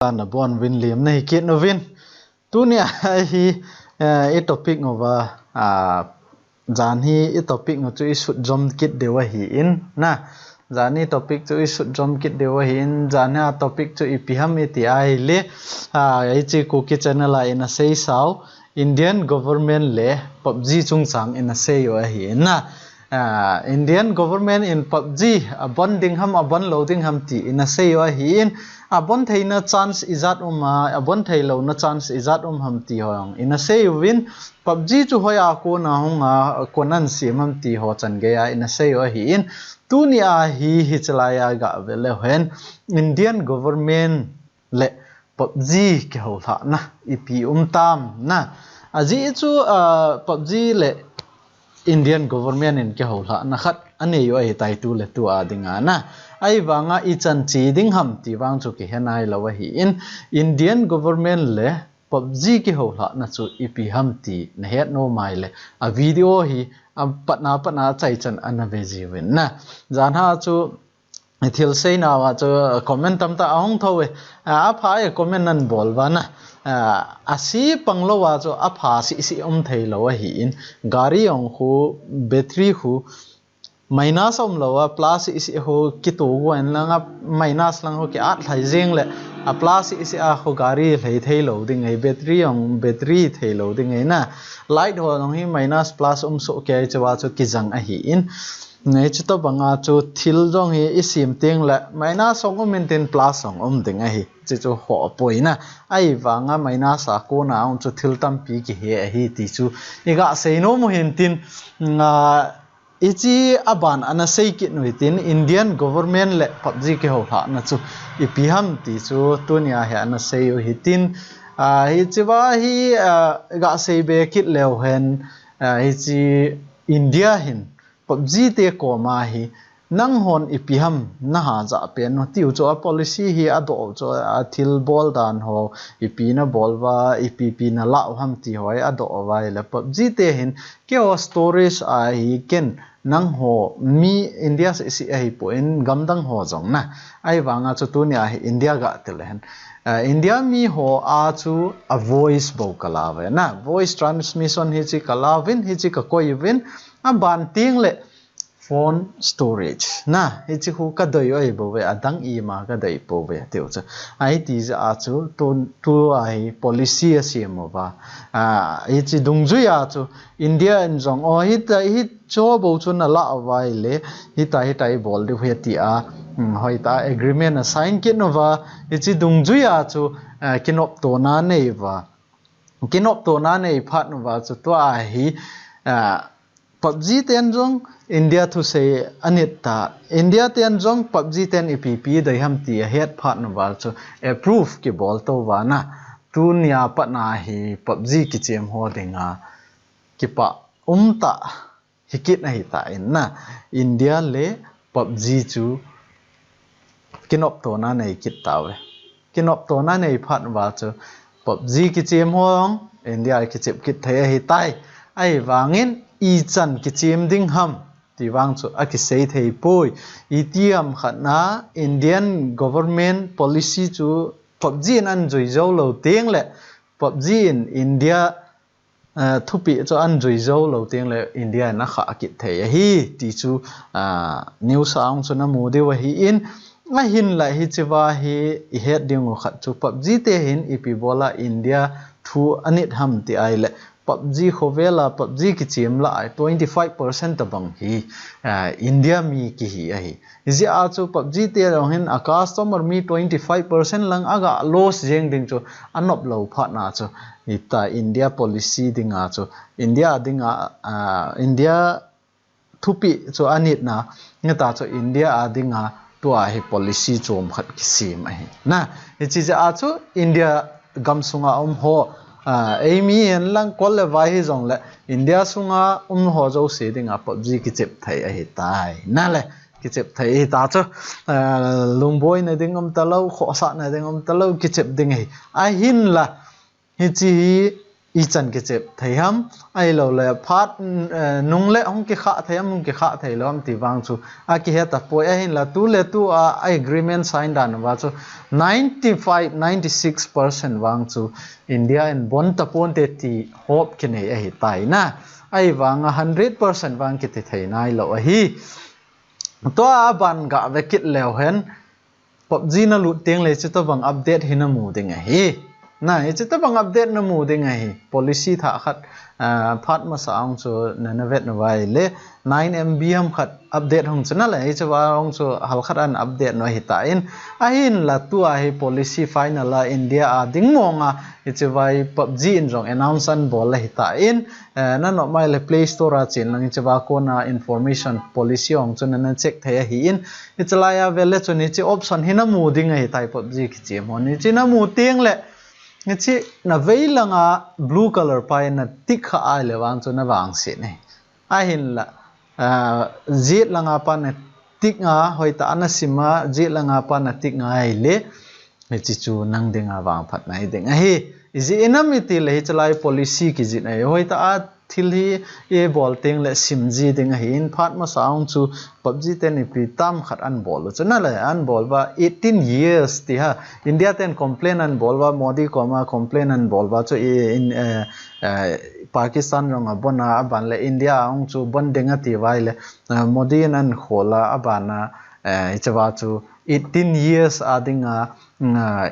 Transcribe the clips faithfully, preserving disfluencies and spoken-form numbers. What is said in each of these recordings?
Nabon uvin, lim nahi kit uvin. Tunia hi, eh, i topic uva, ah, jan hi i topic u chu i sut jom kit diu ahin na. Jan hi topic chu i sut jom kit diu ahin, jan hi a topic chu ipi ham iti ahile, ah, hiche Kuki channel a ina seisau, Indian government le PUBG chungchang ina sei u ahin na. Ah, Indian government in PUBG abon ding ham, abon lou ding ham ti ina sei u ahin, abon theina chance ijat um a, abon thei louna chance ijat um ham ti ho jong ina sei uvin, PUBG chu hoiya kona hung a, koiin ana sem ham ti ho chan geiya ina sei u ahin, tunia hi, hiche laiya gah ve leu hen, Indian government le PUBG kihoulhahna ipi um tam na. Ajeh chu, ah, PUBG le Indian government in kihoulhahna khat anei u ahitai tu le tu a dinga na. Ahivanga ichan che ding ham ti vang chu kihe nailou ahin, Indian government le PUBG kihoulhahna chu ipi ham ti nahet nom ahile, a video hi apatna patna achaichan ana ve jiuvin na. Jan hi chu thil seinauva chu comment tamtah ahung thou e. Ah, apha e comment nabol uva na. Ah, ase pang louva chu apha sisi um thei lou ahin, gari jong khu battery khu minus um louva plus sisi khu kitoh gon langa minus lang khu ki-at lhai jeng le, a plus sisi a khu gari lhai thei lou ding ahi, battery jong battery thei lou ding ahi na. Light ho jong hi minus plus um soh kei cheuva chu kijang ahin, hiche tobanga chu thil jong hi i sem teng le minus jong um intin plus jong um ding ahi. Hiche chu ho apoi na. Ahivanga minus a kona jong chu thil tampi kihe ahi ti chu i gah sei nom u hintin, ah, hiche aban ana sei kit u hitin, Indian government le PUBG kihoulhahna chu ipi ham ti chu tunia hi ana sei u hitin, ah, hichea hi, ah, gah sei be kit leu hen, ah, hiche India hin PUBG te koma hi, nanghon ipi ham naha jah pen u tiu chu, a policy hi adoh u chu, a thil bol dan ho, ipi nabol uva, ipi ipi nalah u ham ti ho hi adoh uva ahile, PUBG te hin keiho stories ahi ken, nangho mi India sisi ahipon gamdang ho jong na. Ahivanga chu tunia hi India gah ti leu hen, ah, India mi ho a chu a voice bou kala uve na. Voice transmission hiche kala uvin, hiche kakoi uvin, aban teng le phone storage na, hiche khu kadei u ahi bouve, adang ima kadei pouve tiu chu. Ahiti jeh a chu tu, tua hi policy asem uva. Ah, hiche dungjuia chu India in jong, o, hita, hiche bou chu nalah uva ahile, hita, hita ibol diu ahi tia, um, hoitah a agreement asign kit uva, hiche dungjuia chu, ah, kinoptona anei uva. Kinoptona anei phat uva chu tua hi, ah, PUBG ten jong India thusei anit ta. India ten jong PUBG ten ipi ipi dei ham ti ahet phat uva chu approve kibol tou uva na. Tunia patna hi PUBG kichem ho dinga kipah umtah hikit ahitan na. India le PUBG chu kinoptona anei kit tauve. Kinoptona anei phat uva chu PUBG kichem ho jong India kichep kit thei ahitai. Ahivangin ichan kichem ding ham ti vang chu akisei thei poi. Itiham khat na Indian government policy chu PUBG in ana jui jou lou teng le PUBG in India, eh, thupeh chu ana jui jou lou teng le India in akhah kit thei ahi ti chu, ah, news a hung chu namu diu ahin, ahinla hichea hi ihet diu khat chu PUBG te hin ipi bola India thu anit ham ti ahile PUBG khovel a PUBG kichem lah a twenty five percent tabang hi, ah, India mi kihi ahi. Hijeh a chu PUBG te jong hin a customer mi twenty five percent lang aga loss jeng ding chu anop lou phat na chu, hita India policy dinga chu India dinga, ah, India thupeh chu anit na, hita chu India a dinga tua hi policy chom khat kisem ahi. Na, hiche jeh a chu India gam sunga um ho, ah, eimi hen lang kol le vai hijong le India sunga um ho jouse dinga PUBG kichep thei ahitai. Na le, kichep thei ahita chu, ah, lungboina ding um talou, khohsahna ding um talou, kichep ding ahi. Ahinla, hiche hi ichan kichep thei ham, ahilou le phat, eh, nung le hung kikha thei ham, hung kikha thei lou ham ti vang chu akihe tapoi. Ahinla tu le tu a agreement sign dan uva chu ninety five, ninety six percent vang chu India in bon taponte ti hope kinei ahitai na. Ahivanga hundred percent vang kiti thei nailou ahi. Tua aban gave kit leu hen, PUBG nalut teng le hiche tobang update hi namu ding ahi. Na, hiche tobang update namu ding ahi. Policy thah khat, ah, phat masa a hung chu nana vet nauva ahile, nine M B ham khat update hung chu nale, hiche va hung chu halkhat an update nau ahitan. Ahinla tua hi policy final a India a ding monga, hiche va hi PUBG in jong announce anabol ahitan. Eh, nanop mai le Play Store a chen lang hiche va kona information policy hung chu nana check thei ahin. Hiche laiya vele chun hiche option hi namu ding ahitai PUBG kichem hon. Hiche namu teng le, hiche navei langa blue color pa in natick kha ahile vang chu navangse ahi. Ahinla, ah, jet langa pa natick nga, hoitah a nasima, jet langa pa natick nga ahile, hiche chu nang dinga vangphatna hiding ahi. Ijeh inem itile hiche lai policy kijih ahi. Hoitah a thil hi ibol teng le sim ji ding ahin, phat masa hung chu PUBG ten ipi tam khat anabol u chu nale, anabol uva eighteen years ti ha. India ten complain anabol uva, Modi koma complain anabol uva chu i, in, eh, eh, Pakistan jong abon a, aban le India a hung chu bon ding ati uva ahile, eh, Modi in anakhol a, aban a, eh, hiche va chu eighteen years a dinga, mm, ah,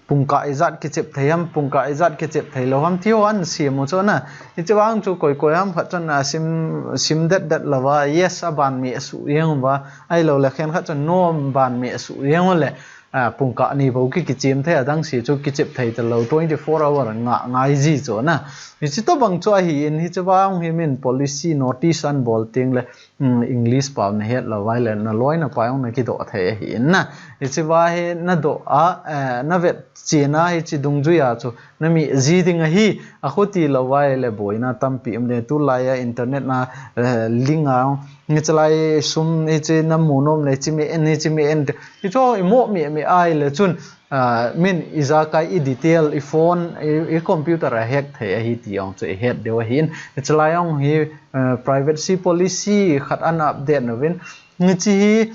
pungkah ijat kichep thei ham, pungkah ijat kichep thei lou ham ti ho anasem u chu na. Hiche vang chu koi koi ham khat chun asim, sim det det louva, yes aban mi asuh jeng uva, ahilou le khenkhat chun no aban mi asuh jeng u le, ah, pungkah ni bou ki, kichem thei, adang se chu kichep thei talou, twenty four hour nga ngai ji chu na. Hiche tobang chu ahin, hiche vang hi min policy notice anabol teng le, um, English pao nahet lou uva ahile, naloi napai jong nakidoh thei ahin na. Hiche va hi nadoh a, eh, navet chen a hiche dungjui a chu nami ji ding ahi. Akhuti lou uva ahile boina tampi um ding, tulai a internet na, eh, link a, hiche lai sum hiche namu nom le hiche mi en, hiche mi en, hichu imo mi, mi ahile chun, ah, min ijakai i detail, i phone, i, i computer a hack thei ahi ti jong chu ihet diu ahin. Hiche lai jong hi, eh, privacy policy khat ana update nauvin. Hiche hi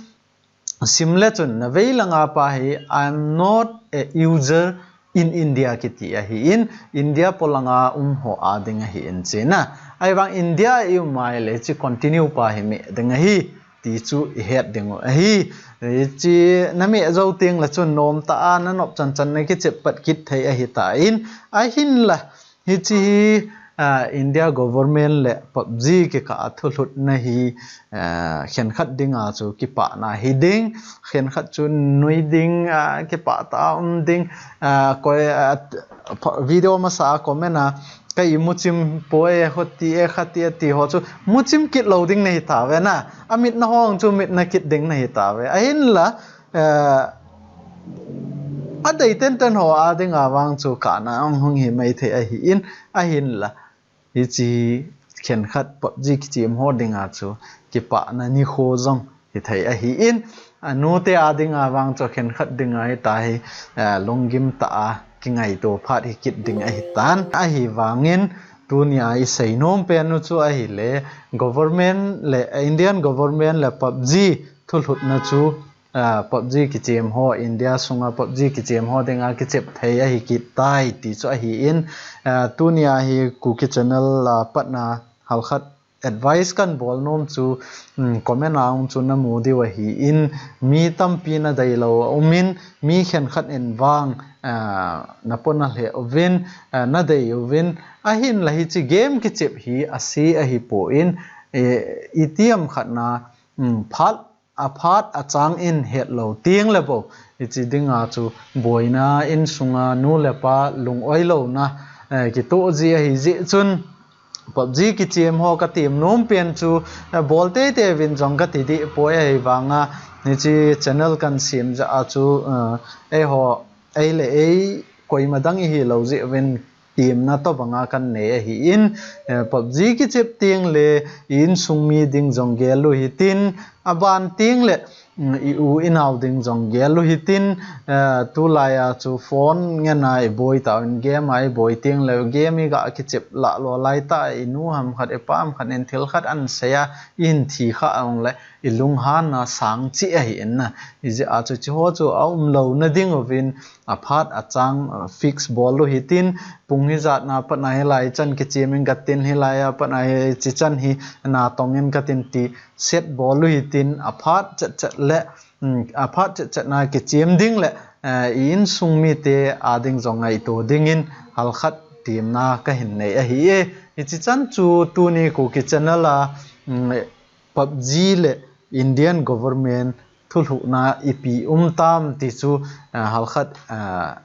sim le chun navei langa pa hi, "I'm not a user in India," kiti ahin, India polanga um ho a ding ahin chena. Ahivang India a i um ahile hiche continue pa hi meh ding ahi ti chu ihet ding u ahi. Hiche nameh jou teng le chun nomtah a nanop chan chan nakichep pat kit thei ahitan, ahinla hiche hi, ah, India government le PUBG kikah a thulhutna hi, ah, khenkhat dinga chu kipana hiding, khenkhat chu nui ding, ah, kipah tah a um ding, ah, koi, ah, video masa a comment a, ka imuchim poi, hoti e, khati e ti ho chu muchim kit lou ding nahi tauve na. Amit na ho chu mit na kit ding nahi tauve. Ahinla, eh, adei tenten ho a dinga vang chu kana hung hi maithei ahin, ahinla hiche khenkhat PUBG kichem ho dinga chu kipana nikho jong hithei ahin, anute a dinga vang chu khenkhat dinga hitahi, eh, lunggim tah a kingaito phat hi kit ding ahitan. Ahivangin tunia isei nom pen u chu ahile, government le, Indian government le PUBG thulhutna chu, ah, PUBG kichem ho, India sunga PUBG kichem ho dinga kichep thei ahi kit tai ti chu ahin, ah, tunia hi Kuki channel a patna halkhat advice kan bol nom chu, um, comment a hung chu namu diu ahin, mi tampi nadei lou aumin, mi khenkhat in vang, ah, napona lheh uvin, ah, nadei uvin, ahinla hiche game kichep hi ase ahipon, eh, itiham khat na, um, phat aphat achang in hetlou teng le bou, hiche dinga chu boina, insunga nu le pa lung-oi louna, eh, kitoh ji ahi jeh chun, PUBG kichem ho katem nom pen chu, eh, bol teitei uvin jong kati deh poi, ahivanga hiche channel kan sem jeh a chu, eh, eiho, ei le ei koima dang ihi lou jeh uvin temna tobanga kan nei ahin, eh, PUBG kichep teng le i insung mi ding jong gel u hitin, Aban teng le, mm, i u i nau ding jong gel u hitin, eh, tulai a chu phone ngen a i boi tauvin, game a i boi teng le game i ga kichep lah lo lai ta, i nu ham khat, i pa ham khat in thil khat an sei a, i hin thi kha ong le, i lunghan na sang chi ahi in na. I jeh a chu chi ho chu a um lo na ding uvin, a phat a chang, uh, fix bol u hitin, pung hi jat na pat na hi lai chan kichem in ka tin, hi lai a pat na hi chi chan hi na tong in ka tin ti set bol u hitin, a phat chet chet le, um, a phat chet chet na kichem ding le, uh, i insung mite a ding jong ngaito ding in halkhat temna ka hin nei ahi e. Hichi chan chu tuni Kuki channel a, um, PUBG le Indian government thulhuhna ipi um tam ti chu, ah, halkhat, ah,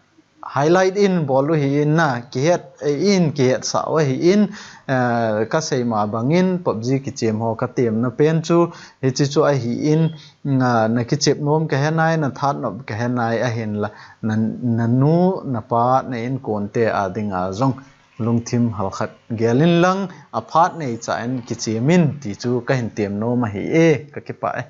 highlight in bol u hi in na, kihet, eh, in kihet sa u hi in, ah, ka sei ma bangin PUBG kichem ho ka temna pen chu, hichi chu ahi in, na, na kichep nom ka he nai, na that nop ka he nai ahin la, na, na nu, na pa, na inkuan te a ding a jong lungthim halkhat gel in lang, a phat nei cha in kichem in ti chu ka hin tem nom ahi e, ka kipah e.